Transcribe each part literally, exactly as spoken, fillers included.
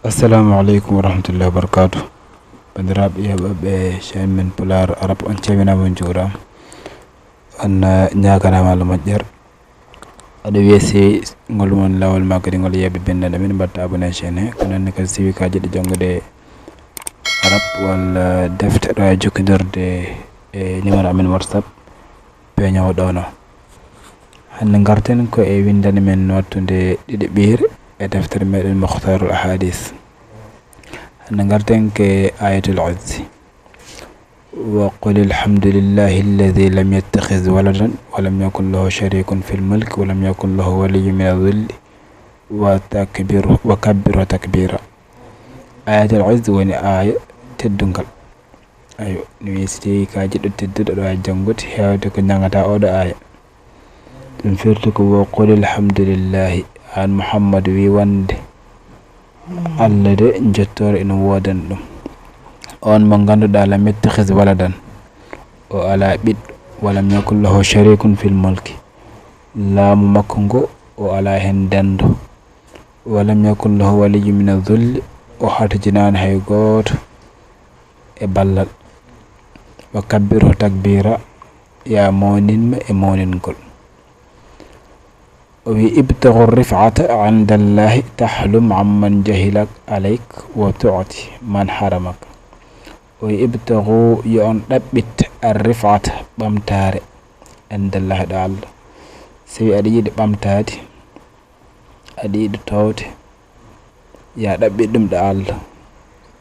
Assalamu aleykum wa rahmatullahi wa barakatuh. Banndiraaɓe yeeɓooɓe chaîne men Pulaar Arab, on calminaama, on njuuraama. On, eh, ñaaganaama Allah moƴƴere. Aɗa weesi ngol won laawol maa kadi ngol yeeɓe binndannde men, mbaɗta abonné chaîne he. Ko noon ne kadi, si wii ka jiɗɗo janngude Arab walla defte, aɗa waawi jokkondirde e numéro amen WhatsApp, peeñoowo ɗo no. Hannde ngarten ko e winndannde men wattunde ɗiɗaɓiire e deftere meɗen Mukhtarul Ahadis. Hannde ngarten ko e Ayatul Izzi. وقل الحمد لله الذي لم يتخذ ولدا ولم يكن له شريك في الملك ولم يكن له ولي من الذل وتكبره، وكبره تكبيرا. Ayatul Izzi woni aaya teddungal. Ayo, no wiyi, si tawii ka jiɗɗo teddude, aɗa waawi janngude, heewde ko njanngataa ooɗo aaya. Ɗum firti ko, "Wa qul alhamdulillahi." Aan Muhammad, wi wonde Allah de, njettoore ina woodani ɗum. On mo ngannduɗaa, lam yattakhidh waladan, o alaa ɓiɗɗo, wa lam yakun lahu sharikun fil mulki, laamu makko ngo, o alaa heen denndo. Wa lam yakun lahu waliyyun mina dhulli, o hatojinaani hay gooto e ballal. Wa kabbirhu takbira, yaa mawnin mo e mawningol. O wi, "Ibtaghu rif'ata inda Allahi tahlum amman jahila alayk wa tu'ti man haramak." O wi, "Ibtaghu, yo on ɗaɓɓit, ar rif'ata, ɓamtaare, inda Allahi, ɗo Allah." Si wi aɗa yiɗi ɓamtaade, aɗa yiɗi toowde, yaa ɗaɓɓit ɗum ɗo Allah.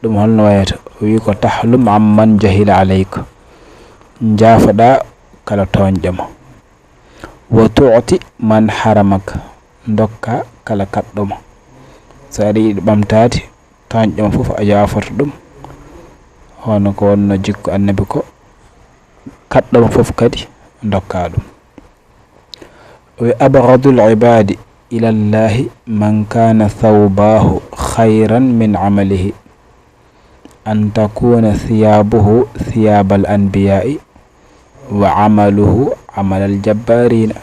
Ɗum holno wayata? O wi ko, "Tahlum amman jahila alayk." Njaafoɗaa kala tooñɗo ma. "Wa tu'ti man haramak." Ndokka kala kaɗɗo ma. So aɗa yiɗi ɓamtaade tooñɗo ma fof, a yaafoto ɗum. Hono ko wonno jikku Annabi ko, kaɗɗo ma fof kadi ndokka ɗum. Wa abghadul ibadi ila Allahi man kana thawbahu khayran min amalihi, an takuna thiyabuhu thiyabal anbiyai, wa amaluhu amalal jabbarina.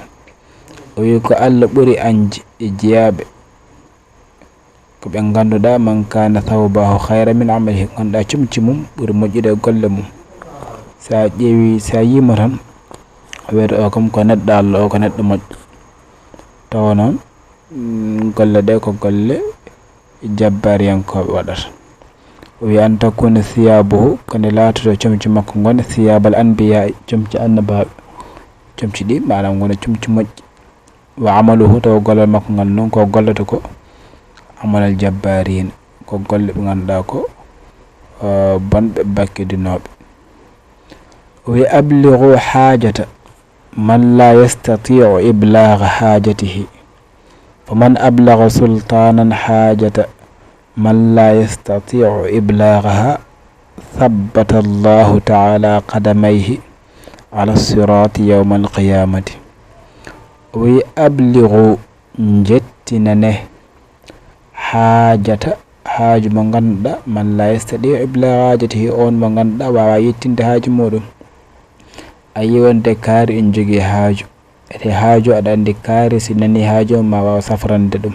O wi ko Allah ɓuri añde e jiyaaɓe, ko ɓe ngannduɗaa, man kana thawbahu khayran min amalihi, ngannduɗaa comci mum ɓuri moƴƴude e golle mum. Sa ƴeewi, sa yiimo tan, wiyata o kam ko neɗɗo Allah, o ko neɗɗo moƴƴo. Tawa noon, mm, golle ɗe ko golle jabbariyankooɓe waɗata. O wi, "An takuna thiyabuhu," ko nde laatoto comci makko ngona thiyabal anbiya, comci annabaaɓe. Comci ɗi, maanaam, ngona comci moƴƴi. Wa amaluhu, tawa gollal makko ngal noon, ko gollata ko, amalal jabbarin, ko golle ɓe ngannduɗaa ko, eh, bonɓe bakkidinooɓe. O wi, "Ablighu hajata man la yastati'u iblagha hajatihi, fa man ablagha sultanan hajata man la yastati'u iblaghaha, thabbata Allahu ta'ala qadamayhi ala sirati yawma alqiyamati." O wi, "Ablighu, njettinane, hajata, haaju mo ngannduɗaa, man la yastati'u iblagha hajatihi, on mo ngannduɗaa waawa yettinde haaju muɗum." A yi wonde kaari ene jogii haaju. Ede haaju, aɗa anndi kaari, si nani haaju, ma waaw safrande ɗum.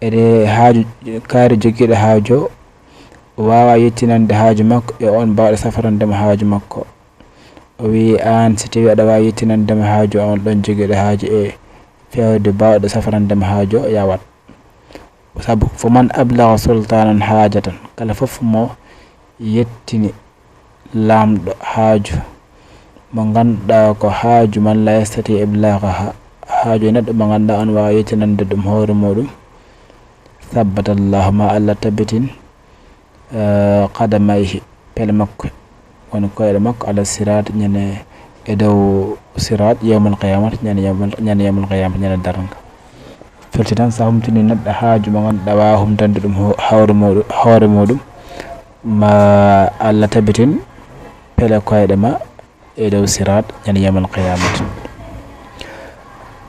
Ede haaju, kaari jogiiɗo haaju o, waawa yettinande haaju makko e on baawɗo safrande mo haaju makko. O wi, aan, si tawi aɗa waawi yettinande mo haaju o, on ɗon jogiiɗo haaju e feewde baawɗo safrande mo haaju o, yawat. Sabu, "Fa man ablagha sultanan hajatan," kala fof mo yettini laamɗo haaju mo ngannduɗaa ko haaju man la yastati iblaghaha, haaju e neɗɗo mo ngannduɗaa on waawa yettinande ɗum hoore muɗum, thabbata Allahu, ma Allah tabitin, eh, qadamayhi, pele makko, woni koyɗe makko, ala sirat, ñande e dow sirat, yawmal qiyamata, ñande yawmal, ñande yawmal qiyamata, ñande darnga. Firti tan, so a humtini neɗɗo haaju mo ngannduɗaa waawa humtande ɗum ho-, hoore muɗum, hoore muɗum, ma Allah tabitin pele koyɗe ma e dow sirat, ñande yawmal qiyamata.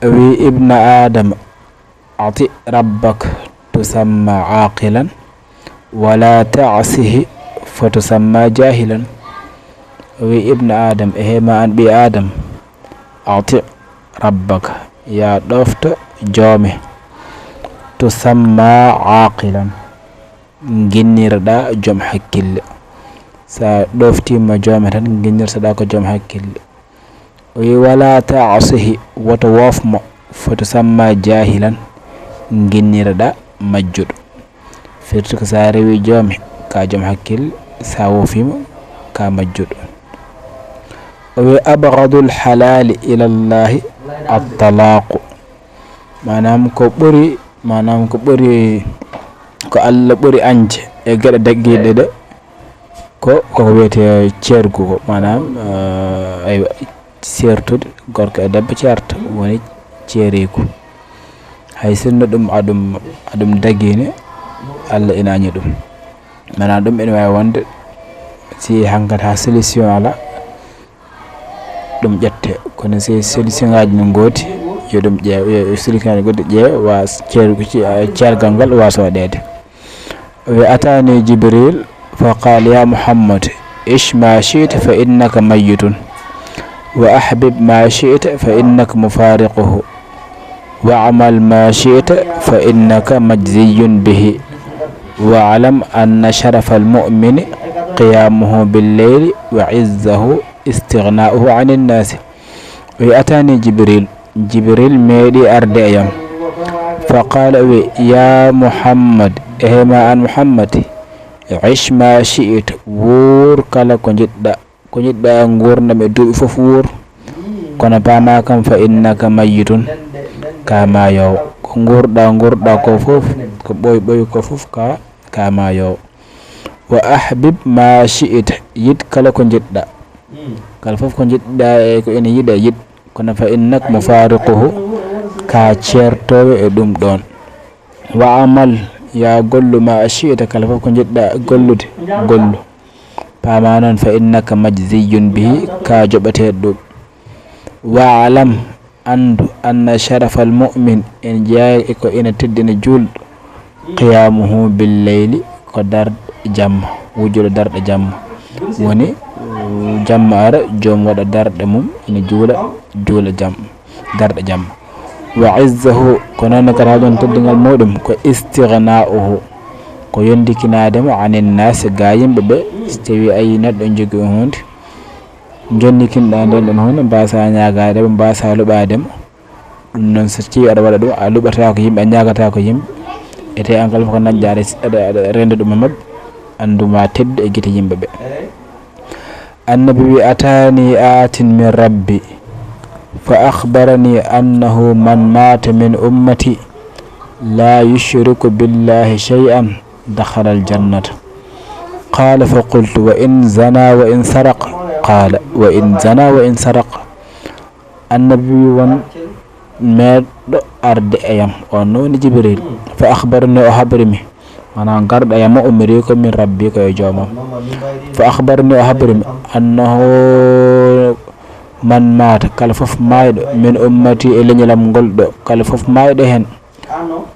O wi, "Ibna Adama, ati rabbak tusamma aqilan, wala ta'sihi fatusamma jahilan." O wi, "Ibna Adam, e hema an ɓi Adam, ati rabbak, ya ɗofto joome, tusamma aqilan, nginnirɗa joom hakkille. Sa ɗoftima joome tan, nginnirtoɗa ko joom hakkille. O wi, "Wala ta'sihi, woto wofmo, foto samma jahilan, nginnirɗa majjuɗo." Firti ko sa rewi joome, ka joom hakkille, sa wofima, ka majjuɗo. O wi, "Abghadul halali ila Allahi at-talaqu." Maanaam ko ɓuri, maanaam ko ɓuri, ko Allah ɓuri añde e geɗe daggiiɗe ɗe, ko, koko wiyetee ceergu ko, maanaam, eh, aywa, ceertude, gorko e debbo ceerta, woni ceereeku. Hay sinno ɗum aɗum, aɗum dagiine, Allah ina añi ɗum. Maanaam ɗum ina waawi wonde si hankadi haa solution alaa, ɗum ƴette. Kono si solution ngaaji no ngoodi, yo ɗum ƴeew, yo solution ngaaji goɗɗi ƴeew, wa ceergu ci-, ceergal ngal waasa waɗeede. O wi, "Atani Jibril, fa qala, ya Muhammad, ish ma shi'ta fa innaka mayyitun, wa ahbib ma shi'ta fa innaka mufariquhu, wa amal ma shi'ta fa innaka majziyun bihi, wa alam anna sharafal mu'mini qiyamuhu bil layli, wa izzahu istighna'uhu anin nasi." O wi, "Atani Jibril, Jibril meeɗi arde e yam. Fa qala, o wi, ya Muhammad, ehe ma an Muhammad, ish ma shi'it, wuur kala ko njiɗɗa, ko njiɗɗa nguurndam e duuɓi fof wuur. Kono paama kam, fa innaka mayyitun, ka maayoowo. Ko nguurɗa, nguurɗa ko fof, ko ɓooy ɓooy ko fof, ka, ka maayoowo. Wa ahbib ma shi'it, yiɗ kala ko njiɗɗa. Kala fof ko njiɗɗa e ko ina yiɗa, yiɗ. Kono fa innak mufariquhu, ka ceertoowo e ɗum ɗoon. Wa amal, ya gollu ma shi'ita, kala fof ko njiɗɗa gollude, gollu. Paama noon, fa innaka majziyun bihi, ka joɓeteeɗo ɗum. Wa alam, anndu, anna sharafal mu'min, ene jeyaa e ko ina teddina juulɗo, qiyamuhu bil layli, ko darɗe jamma, wujjude darɗe jamma. Woni, uh, jamma ara, joom waɗa darɗe mum, ina juula, juula jam, darɗe jamma. Wa izzahu, ko noon ne kadi haa jooni teddingal muɗum, ko istighna'uhu, ko yondikinaade mo anin naasi, ga yimɓe ɓe, si tawi a yii neɗɗo ene jogii huunde, jonnikinɗa nden ɗon huunde, mbasa ñaagaade mo, mbasa luɓaade mo. Ɗum noon, so tawi aɗa waɗa ɗum, a luɓataako yimɓe, a ñaagataako yimɓe. Ete an kala ko dañɗa, aɗa, aɗa, aɗa renda ɗum e maɓɓe, anndu ma teddu e gite yimɓe ɓe. Annabi wi, atani atin min rabbi, fa akhbarani annahu man mata min ummati la yushriku billahi shay'an dakhala aljannata. Qala fa qultu, wa in zana wa in saraq? Qala, wa in zana wa in saraq. Annabi wi won meeɗɗo arde e yam, on no woni Jibril. Fa akhbarani, o habrimi, maanaam garɗo e yam o ummiri ko min rabbi, ko e joomam. Fa akhbarani, o habrimi, annahu man mata, kala fof maayɗo, min ummati, e leñolam ngol ɗo, kala fof maayɗo heen,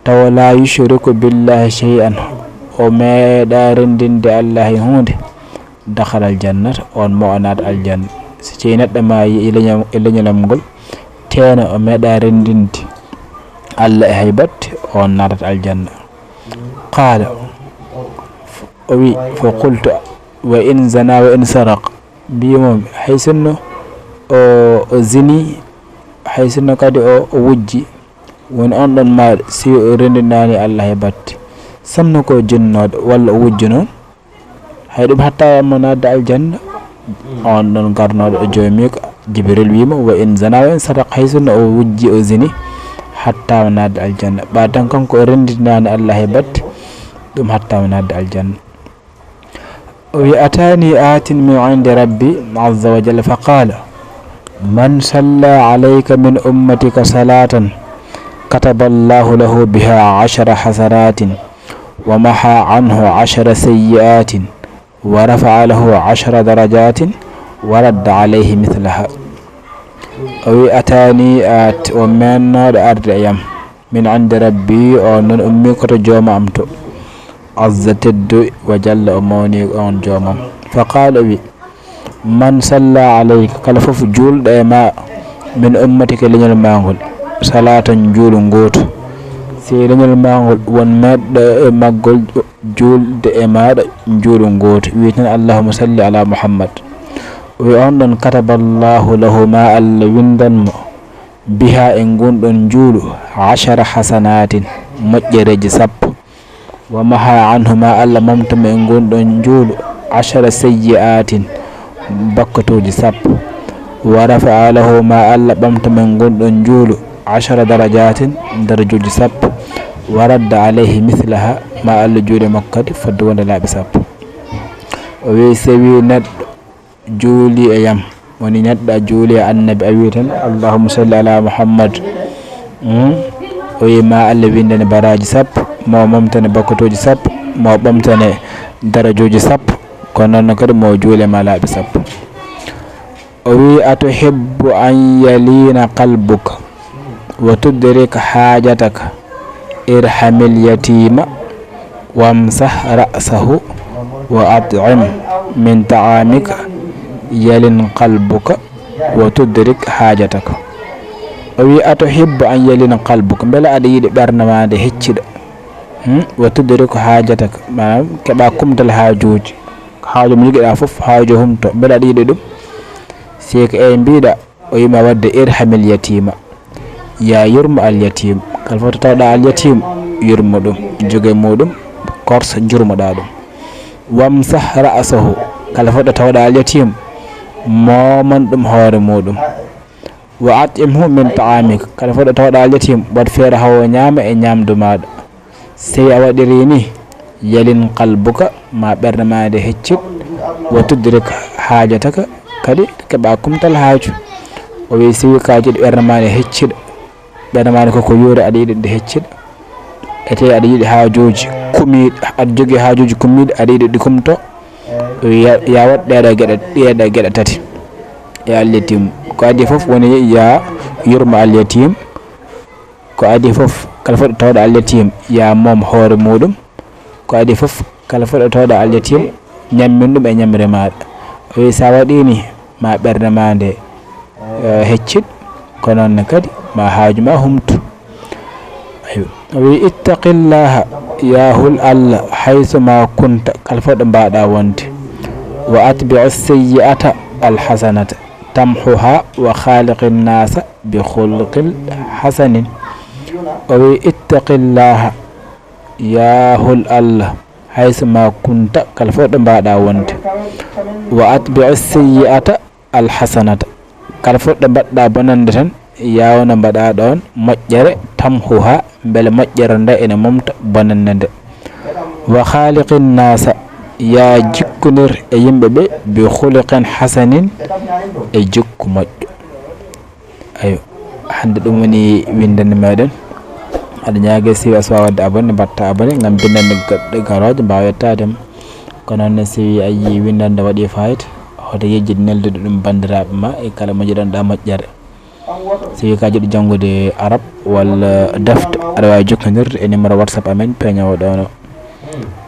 tawa la yushriku billahi shay'an, o meeɗa renndinde Allah e huunde, dakhala aljannata, on mo o naata aljanna. So tawi neɗɗo maayi e leñol, e leñolam ngol, teena o meeɗa renndinde Allah e hay batte, on naatata aljanna. Qala, o wi, fa qultu, wa in zana wa in saraq? Mbiyumi, hay sinno o, o zini, hay sinno kadi o, o wujji, woni on ɗon maaɗo, si o renndinaani Allah e batte, sinno ko jinnooɗo walla o wujju noon, hay ɗum hattaama mo naatde aljanna. On ɗon garnooɗo e joomi ko Jibril wi mo, wa in zana wa in saraq, hay sinno o wujji, o zini, hattaama naatde aljanna. Ɓa tan kanko o renndinaani Allah e batte, ɗum hattaama naatde aljanna. O wi, atani atin min indi rabbi azza wa jalla fa qala, man salla alayka min ummatika salatan kataba Allahu lahu biha ashara hasanatin wa maha anhu ashara sayyi'atin wa rafa'a lahu ashara darajatin wa radda alayhi mithlaha. O wi, atani at, o meeɗnooɗo arde e yam. Min indi rabbi, on noon ummi ko to jooma am to. Azza teddu wa jalla, o mawni on joomam. Fa qala, o wi, man salla alayka, kala fof juulɗo e ma, min ummatika leñol ma ngol, salatan juulu ngootu, Sey leñol maa ngol won meeɗɗo e maggol juulde e maaɗa njuulu ngootu, wi'i tan, "Allahumma salli ala Muhammad." O wi'i on ɗon, "Kataba Allahu lahu, ma Allah winndan mo, biha, e ngun ɗon njuulu, ashara hasanaatin, moƴƴereeji sappo. Wa maha anhu, ma Allah momta mo e ngun ɗon njuulu, ashara sayyi'aatin, bakkatuuji sappo. Wa rafa'a lahu, ma Allah ɓamta mo e ngun ɗon njuulu, ashara darajaatin, darajuuji sappo. Wa radda alayhi mithlaha, ma Allah juuli makko kadi fodde wonde laabi sappo." O wi'i, "Sewi neɗɗo juuli e yam, woni neɗɗo a juuli e Annabi, a wi'i tan, 'Allahumma salli ala Muhammad.'" Hmm? O wi'i, ma Allah winndane baraaji sappo, ma o momtane bakkatuuji sappo, ma o ɓamtane darajuuji sappo, kono noon kadi ma o juule ma laabi sappo. O wi'i, "Atuhibbu an yalina qalbuka wa tudrika hajataka, irhamil yatima, wamsah ra'sahu, wa at'im min ta'amika, yalin qalbuka, wa tudrik hajataka." O wi'i, "Atuhibbu an yalina qalbuka, mbela aɗa yiɗi ɓernde ma nde hecciɗa? Hmm? Wa tudrik hajataka, maanaam keɓa kumtal haajuuji, haaju mo jogiɗa fof, haaju humto, mbela aɗa yiɗi ɗum?" Sey ko eey mbiɗa, o wi'i ma waɗde, "Irhamil yatima, ya yurmo al yatim." Kala fof to tawɗa al yatim, yurmo ɗum, joge muɗum, korsa, jurmoɗa ɗum. Wamsah ra'sahu, kala fof ɗo tawɗa al yatim, moman ɗum hoore muɗum. Wa at'imhu min ta'amik, kala fof ɗo tawɗa al yatim, waɗ feere hawo ñaama e ñamdu maɗa. Sey a waɗiri ni, yalin qalbuka, ma ɓernde ma nde heccit, wa tudrik hajataka, kadi keɓa kumtal haaju. O wi'i, sey ka jiɗ ɓernde ma nde hecciɗa, ɓernde ma nde koko yuure, aɗa yiɗi nde hecciɗa, e tawi aɗa yiɗi haajuuji kumiiɗi, aɗa jogii haajuuji kumiiɗi, aɗa yiɗi ɗi kumto, ya, ya waɗ ɗeeɗo geɗe, ɗeeɗo geɗe tati e al yatim. Ko adii fof woni ya yurmo al yatim. Ko adii fof, kala fof ɗo tawɗa al yatim, ya moom hoore muɗum. Ko adii fof, kala fof ɗo tawɗa al yatim, ñammin ɗum e ñamre maɗa. O wi'i, sa waɗi ni, ma ɓernde ma nde, eh, heccit, ko noon ne kadi ma haaju ma humtu. Aywa. O wi'i, ittaqillaha, ya hul Allah, haythu ma kunta, kala fof ɗo mbaɗa wonde. Wa atbi'i sayyi'ata al hasanata tamhuha wa khaliqin nasa bi khuluqin hasanin. O wi'i, ittaqillaha, ya hul Allah, haythu ma kunta, kala fof ɗo mbaɗa wonde. Wa atbi'i sayyi'ata al hasanata, kala fof ɗo mbaɗɗa bonannde tan, ya wona mbaɗa ɗon moƴƴere, tamhuha, mbele moƴƴere nde ene momta bonannde nde. Wa khaliqin nasa, ya jikkondir e yimɓe ɓe, bi khuluqin hasanin, e jikku moƴƴo. Ayo, hannde ɗum woni winndannde meɗen. Aɗa ñaage, si a suwa waɗde abonné, mbaɗta abonné ngam binndannde goɗɗe garooje mbaawa yettaade ma. Kono noon, si a yii winndannde waɗi fayida, hoto yejjit neldude ɗum banndiraaɓe ma e kala mo njiɗanɗa moƴƴere. Si ka jiɗɗo janngude arab walla defte, aɗa waawi jokkondirde e numéro WhatsApp amen, peeñoowo ɗo no.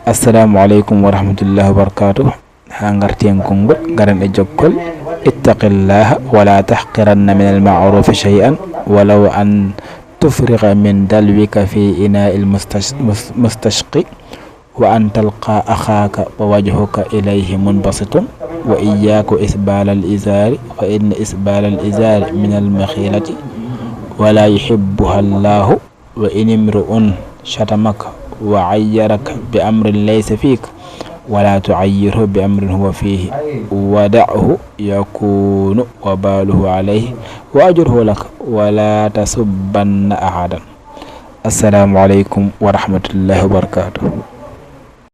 Assalamu aleykum wa rahmatullahi wa barakatuh. Haa ngarten konngol, ngaren e jokkol. Ittaqillaha wa la tahqiranna min al-ma'rufi shay'an walaw an tufriga min dalwika fi ina'il mustash-, mus-, mustashqi wa an talqa akhaka wa wajhuka ilayhi munbasitun wa iyyaka wa isbal al-izari fa inna isbal al-izari min al-makhilati wa la yuhibbuha Allahu. Wa in imru'un shatamaka wa ayyaraka bi amrin laysa fik, wala tu'ayyirhu bi amrin huwa fihi, wa da'hu yakunu wa baluhu alayhi wa ajruhu lak, wala tasubbanna ahadan. Assalamu alaikum wa rahmatullahi wa barakatuh.